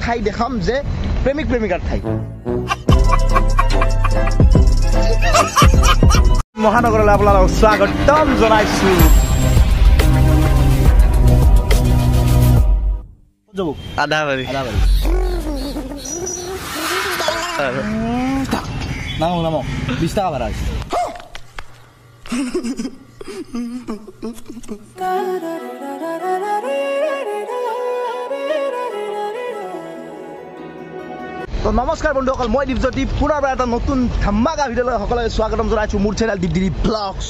ঠাই দেখাম যে প্ৰেমিক প্ৰেমিকাৰ ঠাই। মহানগৰলৈ আপোনালোকক স্বাগতম জনাইছো। আধাবাৰী নামক নামক 20 টকা ভাড়া হৈছে। তো নমস্কাৰ বন্ধুসকল, মই দীপজ্যোতি পুনৰবাৰ এটা নতুন ধামাকা ভিডিঅ'লৈ সকলোকে স্বাগতম জনাইছোঁ। মোৰ চেনেল দীপজ্যোতি ব্লগছ।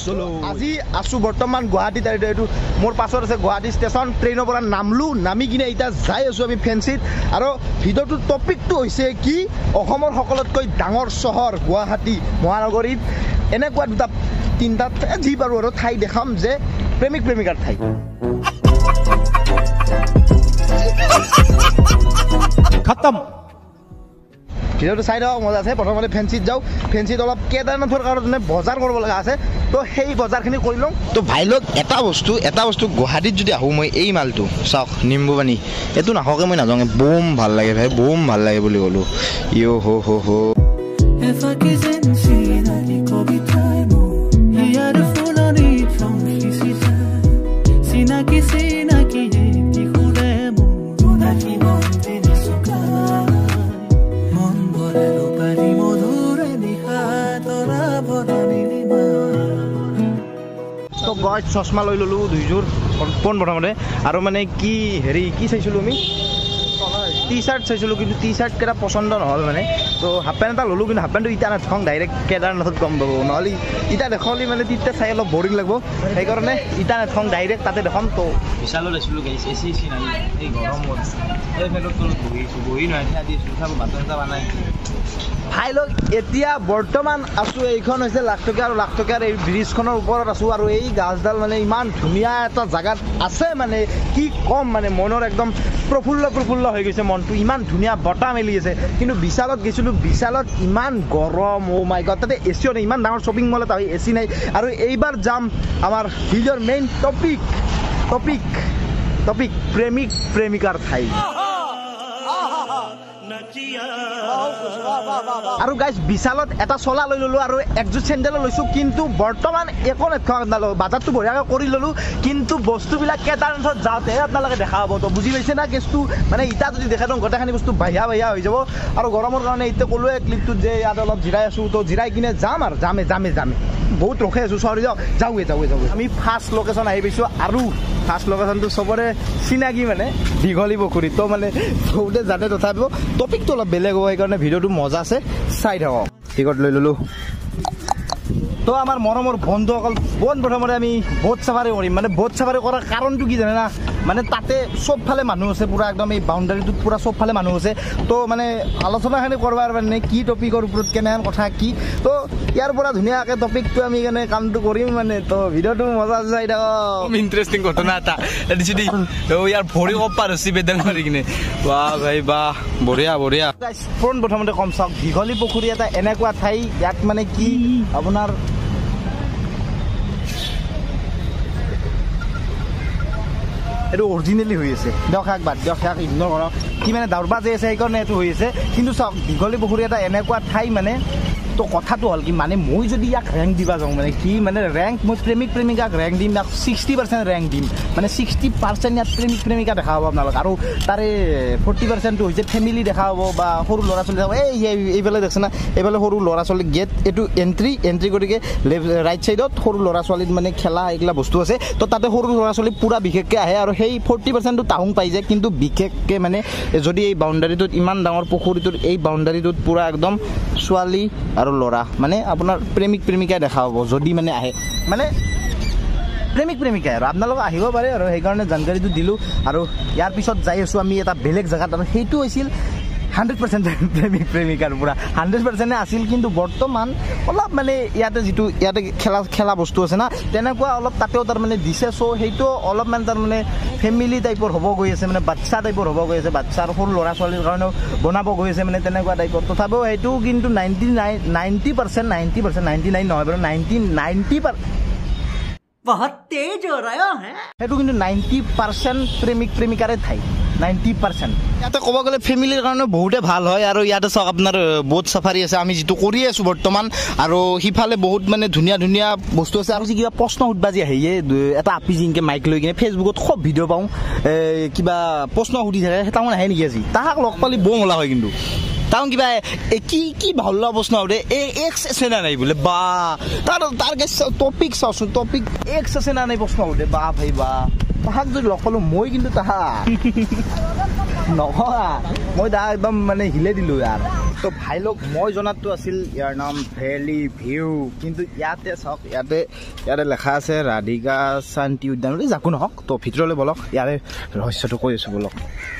আজি আছোঁ বৰ্তমান গুৱাহাটীত আৰু এইটো মোৰ পাছত আছে গুৱাহাটী ষ্টেচন। ট্ৰেইনৰ পৰা নামলো, নামি কিনে এতিয়া যাই আছোঁ আমি ফেঞ্চিত। আৰু ভিডিঅ'টোৰ টপিকটো হৈছে কি, অসমৰ সকলোতকৈ ডাঙৰ চহৰ গুৱাহাটী মহানগৰীত এনেকুৱা দুটা তিনিটা যি পাৰোঁ আৰু ঠাই দেখাম যে প্ৰেমিক প্ৰেমিকাৰ ঠাই। খতম। ভিডিঅ'টো চাই থাকক, মজা আছে। প্ৰথমতে ফেঞ্চিত যাওঁ, ফেঞ্চিত অলপ কেদাৰনাথৰ কাৰণে বজাৰ কৰিব লগা আছে, তো সেই বজাৰখিনি কৰি লওঁ। তো ভাই লোক, এটা বস্তু গুৱাহাটীত যদি আহোঁ মই এই মালটো চাওক, নিম্বু পানী এইটো নাখাওঁকে মই নাযাওঁ। বম ভাল লাগে ভাই, বম ভাল লাগে বুলি ক'লোঁ। ইয় হো হো হো। গছ চশমা লৈ ল'লোঁ দুইযোৰ পোন প্ৰথমতে। আৰু মানে কি হেৰি কি চাইছিলোঁ আমি, টি চাৰ্ট চাইছিলোঁ, কিন্তু টি চাৰ্ট কেইটা পচন্দ নহ'ল মানে। তো হাফ পেণ্ট এটা ল'লোঁ, কিন্তু হাফ পেণ্টটো এতিয়া নাথওঁ, ডাইৰেক্ট কেদাৰনাথত গম পাব। নহ'লে এতিয়া দেখলি মানে তেতিয়া চাই অলপ বৰিং লাগিব, সেইকাৰণে এতিয়া নাথওঁ, ডাইৰেক্ট তাতে দেখাম। তো বিশালত আছিলোঁ গাইছ, এ চি চি নাই, এই গৰমত এই ফেনৰ তলত বহিছোঁ, বহি নহয় থিয়া দি আছিলোঁ, চাব ভাত এটা বনাই। ভাই লোক, এতিয়া বৰ্তমান আছোঁ, এইখন হৈছে লাখটকীয়া আৰু লাখটকীয়াৰ এই ব্ৰিজখনৰ ওপৰত আছোঁ। আৰু এই গাছডাল মানে ইমান ধুনীয়া এটা জেগাত আছে, মানে কি ক'ম, মানে মনৰ একদম প্ৰফুল্ল হৈ গৈছে মনটো, ইমান ধুনীয়া বতাহ মেলি আছে। কিন্তু বিশালত গৈছিলোঁ, বিশালত ইমান গৰম, অ' মাই গড, তাতে এ চিও নাই, ইমান ডাঙৰ শ্বপিং মল এটা হয়, এ চি নাই। আৰু এইবাৰ যাম আমাৰ ভিডিঅ'ৰ মেইন টপিক টপিক টপিক প্ৰেমিক প্ৰেমিকাৰ ঠাই। আৰু গাইজ, বিশালত এটা চলা লৈ ল'লোঁ আৰু একযোৰ চেণ্ডেলো লৈছোঁ, কিন্তু বৰ্তমান একো নেথকা আপোনালোক। বাজাৰটো বঢ়িয়াকৈ কৰি ল'লোঁ, কিন্তু বস্তুবিলাক কেদাৰনাথত যাওঁতেহে আপোনালোকে দেখা পাব। তো বুজি পাইছে না কেছটো, মানে ইটা যদি দেখা দিওঁ গোটেইখিনি বস্তু বাহিয়া বাহিয়া হৈ যাব। আৰু গৰমৰ কাৰণে এতিয়া ক'লোৱে ক্লিপটোত যে ইয়াত অলপ জিৰাই আছোঁ, তো জিৰাই কিনে যাম আৰু যামে যামে যামে, বহুত ৰখি আছোঁ, চৰি যাওঁ যাওঁৱে যাওঁৱে যাওঁৱে। আমি ফাৰ্ষ্ট লোকেশ্যন আহি পাইছোঁ আৰু ফাৰ্ষ্ট লোকেশ্যনটো চবৰে চিনাকি, মানে দীঘলী পুখুৰী। তো মানে বহুতে জানে, তথাপিও টপিকটো অলপ বেলেগ হ'ব, সেইকাৰণে ভিডিঅ'টো মজা আছে, চাই থাকক। টিকট লৈ ল'লোঁ। তো আমাৰ মৰমৰ বন্ধুসকল, পোন প্ৰথমতে আমি বোট চাফাৰী কৰিম। মানে বোট চাফাৰী কৰাৰ কাৰণটো কি জানে না, মানে তাতে চবফালে মানুহ আছে, পূৰা একদম এই বাউণ্ডাৰীটোত পূৰা চবফালে মানুহ আছে। তো মানে আলোচনাখিনি কৰবাৰ মানে কি টপিকৰ ওপৰত কেনেহেন কথা কি, তো ইয়াৰ পৰা ধুনীয়াকৈ টপিকটো আমি কেনে কামটো কৰিম মানে। তো ভিডিঅ'টো মজা চাই থাকক। ইণ্টাৰেষ্টিং ঘটনা এটা দিছোঁ দেই, ইয়াৰ ভৰি কপাৰ হৈছে পেডেল মাৰি কিনে। বাহ ভাই বাহ, বঢ়িয়া বঢ়িয়া। পোন প্ৰথমতে কম চাওক, দীঘলী পুখুৰী এটা এনেকুৱা ঠাই, ইয়াত মানে কি আপোনাৰ এইটো অৰিজিনেলি হৈ আছে। দিয়ক শাক বাদ দিয়ক, শাক ইগন'ৰ কৰক, কি মানে দাউৰবা যে আছে সেইকাৰণে এইটো হৈ আছে। কিন্তু চাওক, দীঘলী পুখুৰী এটা এনেকুৱা ঠাই মানে, তো কথাটো হ'ল কি, মানে মই যদি ইয়াক ৰেংক দিব যাওঁ, মানে কি মানে ৰেংক মই প্ৰেমিক প্ৰেমিকাক ৰেংক দিম, ইয়াক 60% ৰেংক দিম। মানে 60% ইয়াত প্ৰেমিক প্ৰেমিকা দেখা হ'ব আপোনালোক, আৰু তাৰে 40%টো হৈছে ফেমিলি দেখা হ'ব বা সৰু ল'ৰা ছোৱালী দেখা হ'ব। এই এইফালে দেখছে না, এইফালে সৰু ল'ৰা ছোৱালী গেট, এইটো এণ্ট্ৰি গতিকে লেফ্ট ৰাইট ছাইডত সৰু ল'ৰা ছোৱালীৰ মানে খেলা এইগিলা বস্তু আছে। তো তাতে সৰু ল'ৰা ছোৱালী পূৰা বিশেষকৈ আহে আৰু সেই 40%টো তাহুং পাই যায়। কিন্তু বিশেষকৈ মানে যদি এই বাউণ্ডাৰীটোত ইমান ডাঙৰ পুখুৰীটোত এই বাউণ্ডাৰীটোত পূৰা একদম ছোৱালী আৰু ল'ৰা মানে আপোনাৰ প্ৰেমিক প্ৰেমিকাই দেখা হ'ব যদি মানে আহে, মানে প্ৰেমিক প্ৰেমিকাই আৰু আপোনালোক আহিব পাৰে আৰু সেইকাৰণে জানকাৰীটো দিলোঁ। আৰু ইয়াৰ পিছত যাই আছোঁ আমি এটা বেলেগ জেগাত, আৰু সেইটো হৈছিল 100% প্ৰেমিক প্ৰেমিকাৰ পৰা 100% আছিল। কিন্তু বৰ্তমান অলপ মানে ইয়াতে যিটো ইয়াতে খেলা খেলা বস্তু আছে না, তেনেকুৱা অলপ তাতেও তাৰমানে দিছে। চ' সেইটো অলপমান তাৰমানে ফেমিলি টাইপৰ হ'ব গৈ আছে, মানে বাচ্ছা টাইপৰ হ'ব গৈ আছে, বাচ্ছাৰ সৰু ল'ৰা ছোৱালীৰ কাৰণেও বনাব গৈ আছে, মানে তেনেকুৱা টাইপৰ। তথাপিও সেইটো কিন্তু 90% 99 নহয় বাৰু, 90 বহুত তেজ हो रहा है, সেইটো কিন্তু 90% প্ৰেমিক প্ৰেমিকাৰে ঠাই। 90%। ইয়াতে ক'ব গ'লে ফেমিলিৰ কাৰণে বহুতে ভাল হয়। আৰু ইয়াতে চাওক আপোনাৰ বোট চাফাৰী আছে, আমি যিটো কৰি আছোঁ বৰ্তমান। আৰু সিফালে বহুত মানে ধুনীয়া ধুনীয়া বস্তু আছে। আৰু কিবা প্ৰশ্ন সুধবা যে আহে, এটা আপি জিংকে মাইক লৈ কিনে ফেচবুকত খুব ভিডিঅ' পাওঁ, কিবা প্ৰশ্ন সুধি থাকে, সেই আহে নেকি আজি? তাহাক লগ পালি বম ওলা হয়। কিন্তু তাহোন কিবা কি কি ভাল লগা প্ৰশ্ন সোধে, এই এক্স আছে না নাই বোলে, বা তাৰ তাৰ টপিক চাওচোন, টপিক এক্স আছে না নাই প্ৰশ্ন সোধে, বা ভাই বা। তাহাক যদি লগ পালোঁ মই কিন্তু তাহাক নহয়, মই তাহাক একদম মানে হিলে দিলোঁ ইয়াৰ। তো ভাই লোক, মই জনাতটো আছিল ইয়াৰ নাম ভেলি ভিউ, কিন্তু ইয়াতে চাওক, ইয়াতে ইয়াতে লেখা আছে ৰাধিকা শান্তি উদ্যান বুলি, যাকো নহওক। তো ভিতৰলৈ বলক, ইয়াৰে ৰহস্যটো কৈ আছোঁ, বলক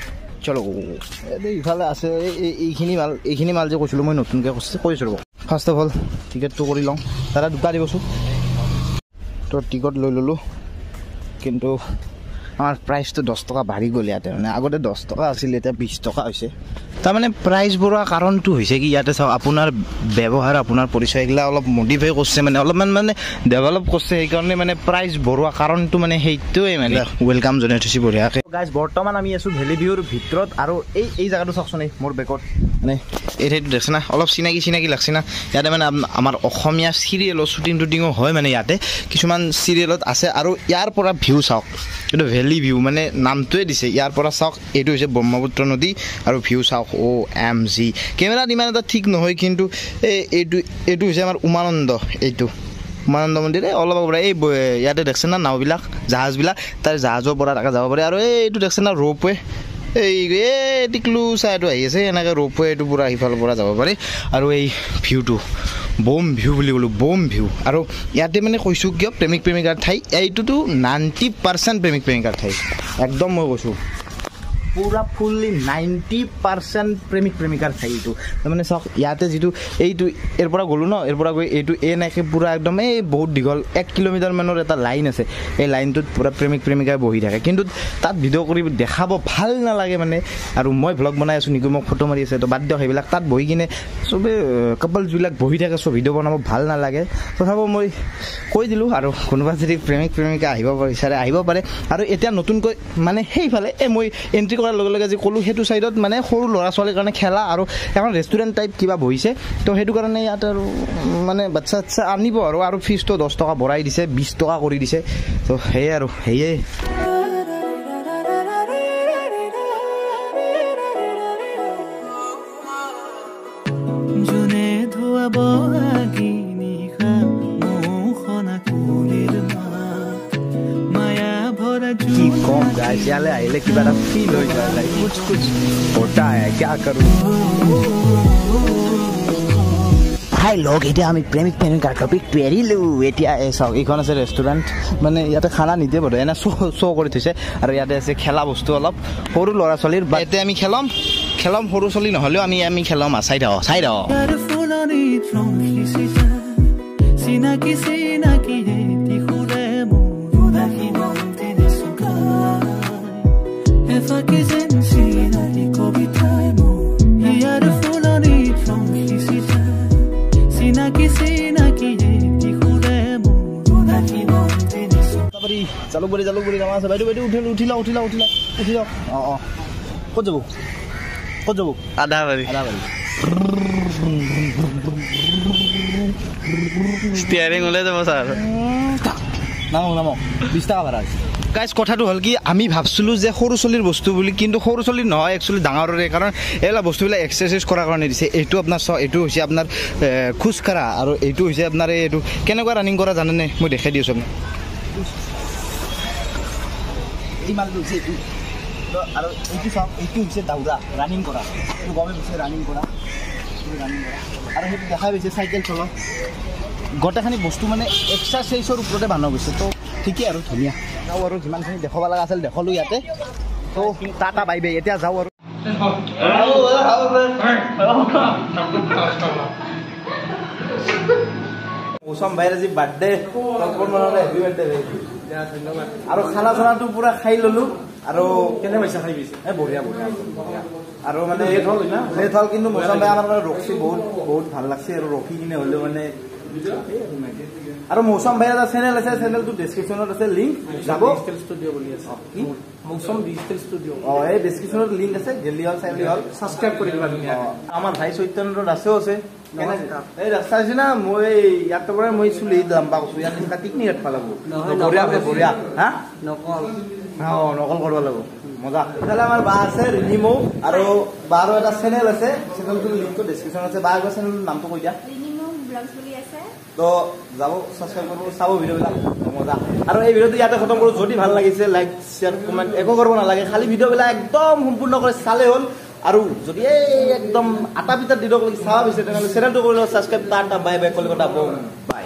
চলো। ইফালে আছে এইখিনি মাল, এইখিনি মাল যে কৈছিলোঁ মই নতুনকৈ কৈছোঁ ৰ'ব। ফাৰ্ষ্ট অফ অল টিকেটটো কৰি লওঁ, দাদা দুটা দিবচোন। তো টিকট লৈ ল'লোঁ, কিন্তু আমাৰ প্ৰাইচটো 10 টকা বাঢ়ি গ'ল ইয়াতে। মানে আগতে 10 টকা আছিল, এতিয়া 20 টকা হৈছে। তাৰমানে প্ৰাইচ বঢ়োৱা কাৰণটো হৈছে কি, ইয়াতে চাওক আপোনাৰ ব্যৱহাৰ, আপোনাৰ পৰিচয়, এইগিলা অলপ মডিফাই কৰিছে, মানে অলপমান মানে ডেভেলপ কৰিছে, সেইকাৰণে মানে প্ৰাইচ বঢ়োৱা কাৰণটো মানে সেইটোৱে। মানে welcome জনাই থৈছে বঢ়িয়াকৈ। গাইজ বৰ্তমান আমি আছোঁ ভেলি ভিউৰ ভিতৰত। আৰু এই এই জেগাটো চাওকচোন, এই মোৰ বেকত মানে এই ঠাইটো দেখছে না, অলপ চিনাকি চিনাকি লাগছে না? ইয়াতে মানে আমাৰ অসমীয়া চিৰিয়েলৰ শ্বুটিং টুটিঙো হয়, মানে ইয়াতে কিছুমান চিৰিয়েলত আছে। আৰু ইয়াৰ পৰা ভিউ চাওক, এইটো ভেলি ভিউ মানে নামটোৱে দিছে। ইয়াৰ পৰা চাওক, এইটো হৈছে ব্ৰহ্মপুত্ৰ নদী। আৰু ভিউ চাওক, OMG। কেমেৰাত ইমান এটা ঠিক নহয়, কিন্তু এই এইটো এইটো হৈছে আমাৰ উমানন্দ, এইটো উমানন্দ মন্দিৰ। এই অলপ পৰা এই ইয়াতে দেখছে না নাওবিলাক, জাহাজবিলাক, তাৰ জাহাজৰ পৰা তাকে যাব পাৰে। আৰু এইটো দেখছে না ৰ'পৱে, এই এই টিকলু চাইটো আহি আছে এনেকৈ ৰ'পৱে, এইটো পূৰা সিফালৰ পৰা যাব পাৰি। আৰু এই ভিউটো বম ভিউ বুলি ক'লোঁ, বম ভিউ। আৰু ইয়াতে মানে কৈছোঁ কিয় প্ৰেমিক প্ৰেমিকাৰ ঠাই, এইটোতো 90% প্ৰেমিক প্ৰেমিকাৰ ঠাই, একদম মই কৈছোঁ পূৰা ফুল্লি 90% প্ৰেমিক প্ৰেমিকাৰ ঠাই এইটো। তাৰমানে চাওক ইয়াতে যিটো এইটো ইয়াৰ পৰা গ'লোঁ ন, ইয়াৰ পৰা গৈ এইটো এনেকৈ পূৰা একদম এই বহুত দীঘল 1 কিলোমিটাৰমানৰ এটা লাইন আছে, এই লাইনটোত পূৰা প্ৰেমিক প্ৰেমিকাই বহি থাকে। কিন্তু তাত ভিডিঅ' কৰি দেখাব ভাল নালাগে মানে। আৰু মই ভ্লগ বনাই আছোঁ নেকি, মোক ফটো মাৰি আছে, তো বাদ দিয়ক সেইবিলাক। তাত বহি কিনে চবেই কাপলছবিলাক বহি থাকে, চব ভিডিঅ' বনাব ভাল নালাগে। তথাপিও মই কৈ দিলোঁ, আৰু কোনোবা যদি প্ৰেমিক প্ৰেমিকা আহিব বিচাৰে আহিব পাৰে। আৰু এতিয়া নতুনকৈ মানে সেইফালে এই মই এণ্ট্ৰি কৰাৰ লগে লগে যি ক'লোঁ, সেইটো ছাইডত মানে সৰু ল'ৰা ছোৱালীৰ কাৰণে খেলা আৰু এখন ৰেষ্টুৰেণ্ট টাইপ কিবা বহিছে। তো সেইটো কাৰণে ইয়াত আৰু মানে বাচ্ছা বাচ্ছা আনিব আৰু। আৰু ফিজটো 10 টকা বঢ়াই দিছে, 20 টকা কৰি দিছে। তো সেয়ে আৰু সেয়ে। কি কম গাইজ, ইয়ালৈ আহিলে কিবা এটা ফিল হৈ যায়, লাইক কুছ কুছ হোতা হে, ক্যা কৰো। হাই লগ, এতিয়া আমি প্ৰেমিক প্ৰেমিকাৰ টপিকটো এৰিলোঁ। এতিয়া এই চাওক, এইখন আছে ৰেষ্টুৰেণ্ট, মানে ইয়াতে খানা নিদিয়ে বোধহয়, এনে শ্ব' কৰি থৈছে। আৰু ইয়াতে আছে খেলা বস্তু অলপ সৰু ল'ৰা ছোৱালীৰ, ইয়াতে আমি খেলম খেলম, সৰু ছোৱালী নহ'লেও আমি আমি খেলম। চাই থাকক, চাই থাকক। জালুকবাৰী জালুকবাৰী নামা আছে। বাইদেউ বাইদেউ উঠিলো, উঠি লওক, উঠি লওক, উঠি লওক, উঠি লওক। অঁ অঁ, ক'ত যাব, ক'ত যাব? আধাবাৰী। আধাবাৰী। ষ্টিয়াৰিং ওলাই যাব ছাৰ। নামক নামক, 20 টকা ভাড়া হৈছে। গাইজ কথাটো হ'ল কি, আমি ভাবছিলোঁ যে সৰু ছোৱালীৰ বস্তু বুলি, কিন্তু সৰু ছোৱালীৰ নহয়, একচুৱেলি ডাঙৰৰে। কাৰণ এইবিলাক বস্তুবিলাক এক্সাৰচাইজ কৰাৰ কাৰণে দিছে। এইটো আপোনাৰ এইটো হৈছে আপোনাৰ খোজকঢ়া, আৰু এইটো হৈছে আপোনাৰ এইটো কেনেকুৱা ৰানিং কৰা জানেনে? মই দেখাই দি আছোঁ আপোনাক। এই মালটো হৈছে এইটো, আৰু এইটো চাওক, এইটো হৈছে দাউৰা, ৰানিং কৰা, এইটো গমেই পাইছে, ৰানিং কৰা, ৰানিং কৰা। আৰু সেইটো দেখাই পাইছে চাইকেল চলোৱা। গোটেইখিনি বস্তু মানে এক্সাৰচাইজৰ ওপৰতে বনোৱা গৈছে। তো ঠিকেই আৰু ধুনীয়া। যাওঁ আৰু যিমানখিনি দেখুৱাব লগা আছিল দেখুৱালোঁ ইয়াতে। তো টাটা বাই বাই, এতিয়া যাওঁ আৰু। মৌচম ভাইৰ আজি বাৰ্থডে, হেপী বাৰ্থডে ভাই। ধন্যবাদ। আৰু খানা চানাটো পুৰা খাই ললো। আৰু কেনে পাইছা খাই পিছে? এই বঢ়িয়া বঢ়িয়া বঢ়িয়া। আৰু মানে লেট হ'ল না? লেট হ'ল, কিন্তু মৌচম ভাই আমাৰ কাৰণে ৰখছি, বহুত বহুত ভাল লাগছে। আৰু ৰখি কিনে হ'লেও মানে আৰু মৌচম ভাই এটা চেনেল আছে, চেনেলটো ডেছক্ৰিপশ্যনত আছে লিংক, যাব ডিজিটেল ষ্টুডিঅ' বুলি আছে। Mousam digital studio'. এই ডেছক্ৰিপশ্যনত লিংক আছে, গেলি হ'ল চাই হ'ল, ছাবস্ক্ৰাইব কৰি দিবা ধুনীয়াকৈ। আমাৰ ভাই চৈতন্যৰ দাসেও আছে। এই ৰাস্তা আছে না, মই ইয়াৰ পৰা মই চুলি লম্বা কৈছো, ইয়াৰ নিচিনা টিকনি কাটিব লাগিব। বঢ়িয়া ভাই, বঢ়িয়া। হা, নকল নকল কৰিব লাগিব, মজা। ইফালে আমাৰ বা আছে ৰিনিমৌ, আৰু বাৰো এটা চেনেল আছে, চেনেলটোৰ লিংকটো ডেছক্ৰিপশ্যন আছে। বা একবাৰ চেনেলটোৰ নামটো কৈ দিয়া। তো যাব, ছাবস্ক্ৰাইব কৰিব, চাব ভিডিঅ'বিলাক, মজা। আৰু এই ভিডিঅ'টো ইয়াতে খতম কৰোঁ। যদি ভাল লাগিছে লাইক শ্বেয়াৰ কমেণ্ট একো কৰিব নালাগে, খালি ভিডিঅ'বিলাক একদম সম্পূৰ্ণ কৰি চালে হ'ল। আৰু যদি এই একদম আটা পিটা দি দিয়ক চাব বিচাৰে তেনেহ'লে চেনেলটো কৰি লওক subscribe. Tata, bye bye, Kolkata, bye.